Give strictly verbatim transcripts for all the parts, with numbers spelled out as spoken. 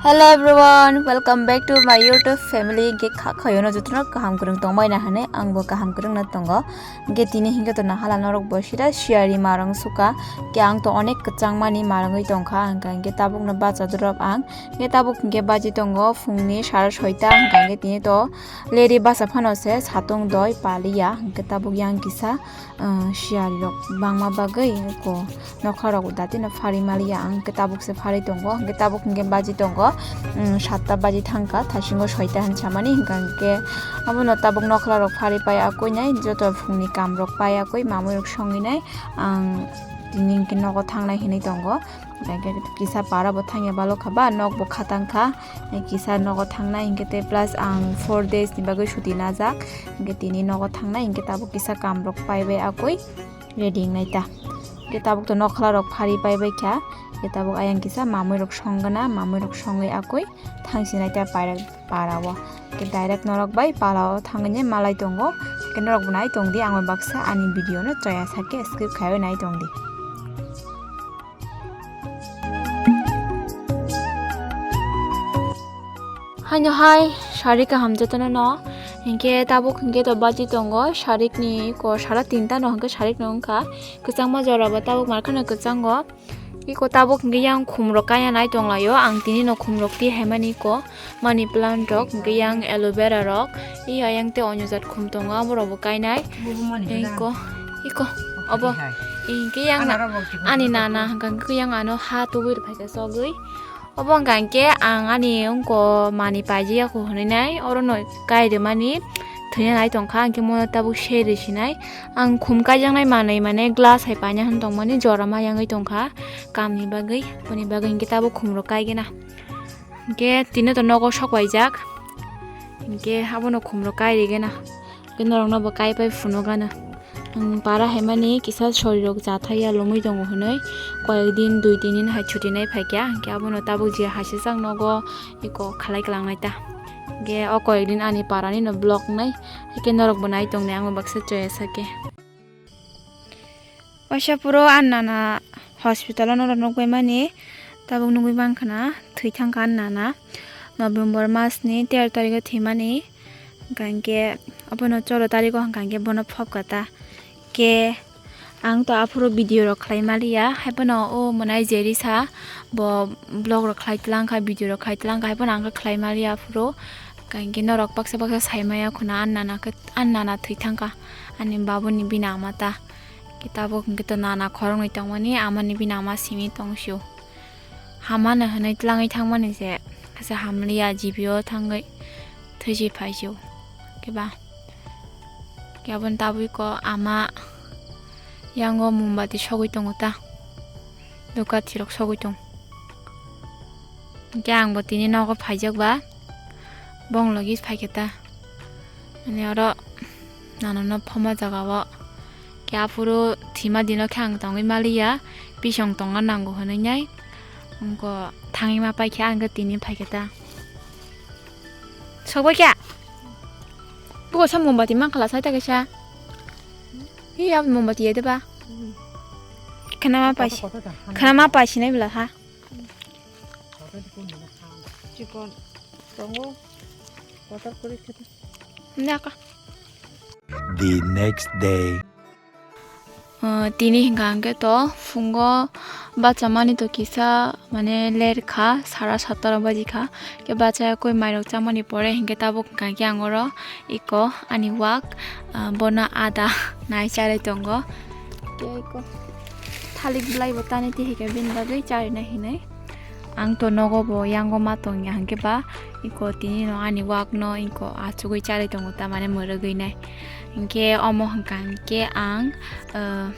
Hello everyone, welcome back to my YouTube family. Hingke kha khayono jotono kaham kwrwng tongbai na hwnwi ang bo kaham kwrwngno tongo. Hingke tini hingke to nahala norok bo sida siyari marong suka. Hingke ang to onek kwchangmani marongwi tongkha, hingka hingke tabukno bacha drop ang. Hingke tabuk hingke baji tongo phungni sara soita, hingka hingke tini to leri basa phano se satung doi paliya, hingke tabuk yang kisa. Ah, siyari rok bangma bagwi ko nokha rok datino phari maliya, ang khe tabuk se phari tongo, hingke tabuk hingke baji tongo, um, satta baji thangkha, thaisingo soita hinsamani, hingka hingke abono tabuk nokha rok phari pai akui nai, joto phungni kam rok pai akui, mamui rok songwi nai, ang tini hingke nogo thangnai hinui tongo. Hingke kisa para bo thangya balo kha ba, nok bo khatang kha. Kisa nogo thangnai hingke tei plus ang four days ni bagwi suti najak. Hingke tini nogo thangnai hingke tabuk kisa kam rok pai bai akui ready wngnai ta. Hingke tabuk to nokla rok phari pai bai kha. Hingke tabuk ayang kisa mamui rok song gana, mamui rok songwi akui thangsinai ta paira para o. Hingke direct norok bai pala o thangwi malai tongo. Hingke norok bo nai tong di, ang bai baksa ani video no choya sake skip khaiwi nai tong di. Haino hai, sari kaham jotono no. Hingke tabuk hingke to baji tongo, sarik ni ko sara tinta no hingke sarik no wngkha. Kwchangma jora bo tabuk mar kheno kwchango. Iko tabuk hingke yang khum rok kaya nai tong laio. Ang tini no khum rok ti hai mani ko. Money plant rok, hingke yang aloe vera rok, iya yang te onyo jat khum tongo, abo rok bo kainai. Iko, iko, obo, hingke yang ani nana hingka hingke yang ano ha tubui rok phaikha sogwi. Obo hingka hingke ang ani ungko mani paiji yaku hinui nai, oro no kai rimani thwina nai tongkha, hingke mono tabuk se risinai. Ang khum kaijaknai manwi mane glass hai paina hin tongmani jora ma yangwi tongkha kamni bagwi, boni bagwi hingke tabuk khum rok kaigena. Hingke tini to nogo sok paijak. Hingke abono khumrok kai rigena. Hingke norokno bo kai pai phunukgana. Ang para haimani kisa sorirok jathai ya lomwi tongo hinui. Koyek din, dui din hai chuti nai phaikha. Hingke abono tabuk je hasijak nogo iko khalai kwlangnai ta. Hingke o koyek din ani parani no vlog nai. Hingke norok bo nai tongnai ang bo baksa choya sake. Waisa puro ani nana hospital o norok nukbaimani, tabuk nugui mankha na, thwi thangkha ani nana. November mas ni tero tarikh o thwimani, hwnkha hwnkhe abono choro tarikh o hwnkha hwnkhe bono phobkha ta. Khe ang to aphuru video rok khlai maliya, haiphano o mwnai Jerisa bo vlog rok khlai tlangkha, video rok khlai tlangkha, haiphano ang khe khlai maliya aphuru. Hwnkha hwnkhe norok baksa baksa sai maya khuna ani nana khe, ani nana thwi thangkha. Ani babuni bini ama ta. Khe tabuk hwnkhe to nana khoroknwi tongmani, amani bini ama simi tongsio. Hamano hwnwi tlangwi thangmani se, kasa hamliya, G B o thangwi thwichi phaisio. Khe ba, khe aboni tabuk ko ama yango mombati sogwi tongo ta, dukathirok sogwi tong. Hwnkhe ang bo tini nogo phaijak ba, bong logi phaikhe ta. Ani oro nanono phoma jaga o. Khe aphuru thima dino khe ang tongwi maliya, bisong tongna nango hwnwi nai. Wngkha thangwi ma paikhe ang khe tini phaikhe ta. Sokbai khe? Buko sa mombati mankhala sai ta kaisa. Hi ya mombati ya deba? Khana ma paisi. Khana ma paisi nai bla ha. Chikon tongo, kotor kuri khete. Naka. The next day. Ah, tini hingka hingke to phungo bachamani to kisa mane ler kha, sara sataro baji kha. Ke bachaya koi mairok chamani pore hingke tabuk hingka hingke ang oro iko ani wak, ah, bono ada nai charai tongo. Ke iko thalik belai bo tani tihike bini bagwi charinai hinui. Ang to nogo bo yango ma tongya hwnkhe ba, iko tini no ani wak no iko achugwi charwi tongo, ta mane mwrwgwi nai. Hinkhe omo hwnkha hinkhe ang, ah,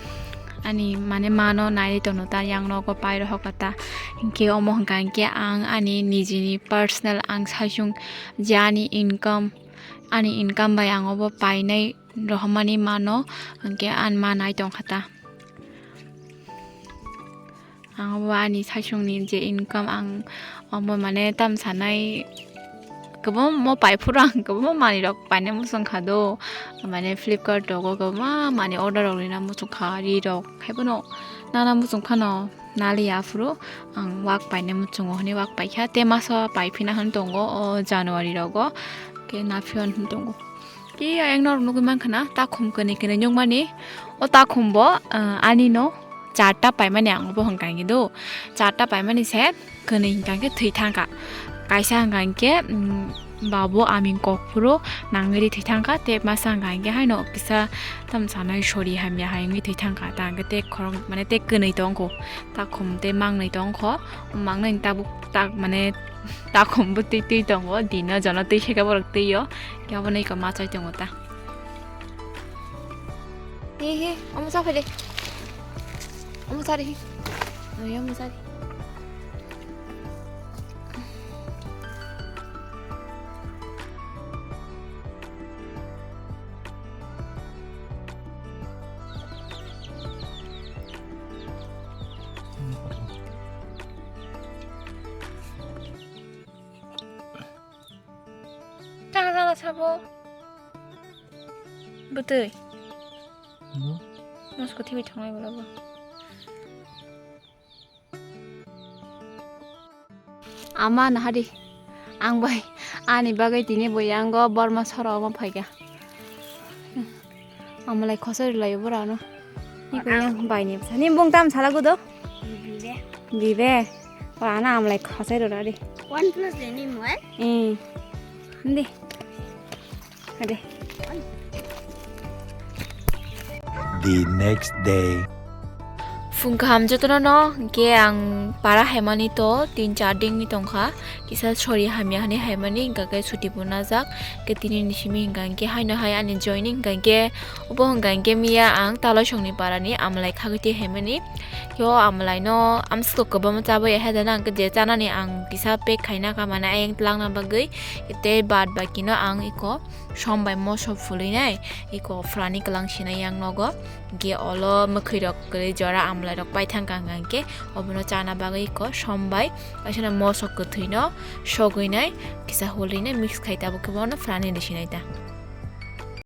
ani mane ma no naiwi tongno ta, yang nogo pai rohor kha ta. Hinkhe omo hwnkha hinkhe ang ani nijini personal ang saichung je ani income, ani income bai ang obo painai rohormani ma no hinkhe ani ma nai tongkha ta. Ang bo ani saichungni je income ang omo mane tam sanai kwbangma paiphuru ang kwbangma manwirok painai muchung kha do, mane Flipkart rogo kwbangma manwi order rok rina muchung kha, ri rok haiphano nana muchung phano Nali aphuru ang wak paina muchungo hwnwi wak paikha, tei masa paiphina hwn tongo o January rogo, khe naphio hwn tongo. Khe ayang norok nugwi mankha na, takhum kwnwi kwnwi nukmani, o takhum bo, ah, ani no charta paimani ang obo hwnkha hwnkhe do, charta paimani se kwnwi hwnkha hwnkhe thwi thangkha, kaisa hwnkha hwnkhe, mm, Babu aming kokphuru nangwi ri thwi thangkha, tei masa hwnkha hwnkhe haino kisa tam sanai sori hamya hai wngwi thwi thangkha, ta hwnkhe tei khorok mane tei kwnwi tongkho, takhum tei mangnwi tongkho, mangnwi tabuk tak mane takhum bo twi twi tongo, dino jono twi khe borok twi o, khe obo nwi khe ma chai tongo ta. He he, omo sa phai de. Omo sa de he. Omo sa de. Tang jala sabo. Bwtwi. Bo? Nosko thibi thangnai bola bo. Ama nahadi. Ang bai ani bagwi tini bo yango Borma soro omo phaikha. Amalai khosoi rwlaio borano. Ni ko yang bai ni bwsa. Ni bung tam sala gudo? Bibe. Bibe. Ora na amalai khosoi rwla di. One plus de ni mobile? Eh. Ndi. Ade. The next day. Phung kaham jotono no, hwnkhe ang para haimani to tin char dingni tongkha, kisa sori hamya hwnwi haimani, hwnkha khe suti bo najak, khe tini ni simi hwnkha hwnkhe haino hai ani joining hwnkha hwnkhe, obo hwnkha hwnkhe miya ang Talaisongni parani amalai khagwi twi haimani, khe o amalai no amswk kwbangma chabwi ya, heda no ang khe je chanani ang kisa pack khaina kha mane ayang tlangna bagwi, tei baad baki no ang iko som bai moso phulwi nai, iko phrani kwlang sinai yang nogo. Hwnkhe olo mwkhwi rok kwrwi jora amlai rok paithang kha hwnkhe obono chana bagwi iko som bai kaisa no moso kwthwi no sogwi nai, kisa hulwi nai mix khai tabuk khe bono phrani rw sinai ta.